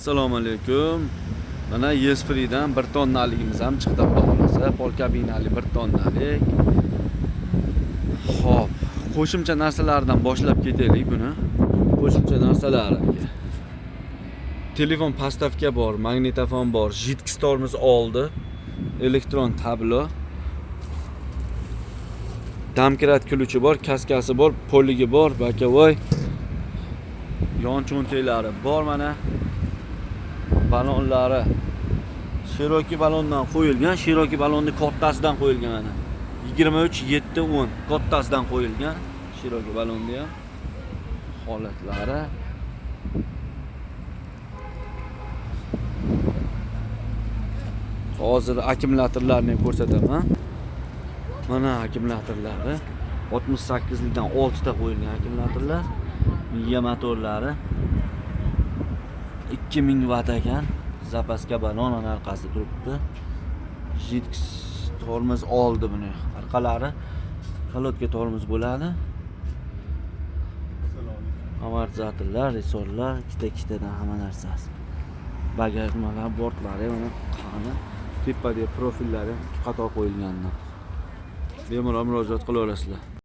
Assalomu alaykum. Mana Yesfree'dan 1 tonnaligimiz ham chiqdi, xudo xohlasa. Pol kabinali 1 tonnalik. Xo'p, qo'shimcha narsalardan boshlab ketaylik buni. Qo'shimcha narsalari aka. Telefon поставка bor, magnitofon bor, жидкость tormoz oldi, elektron tablo. Домкрат ключ i bor, kaskasi bor, полик i bor, боковой. Yon cho'ntaklari bor mana. Balonlari широкий balondan qo'yilgan, широкий balonni kattasidan qo'yilgan mana. 23 7 10 kattasidan qo'yilgan широкий balonni ham holatlari. Hozir akkumulyatorlarni ham ko'rsataman. Mana akkumulyatorlari 68 likdan 6 ta qo'yilgan akkumulyatorlar. Miya motorlari 2000 vatt ekan. Запаска balon ana orqasida turibdi. Жидкость tormoz oldi buni. Orqalari колодка tormoz bo'ladi. Amortizatorlar, resorlar, ikkita ikkitadan hamma narsasi. Bagaj nimalar, bortlari mana qani. Tepadagi profillari ikki qator qo'yilgandan. Bemalol murojaat qilaverasizlar.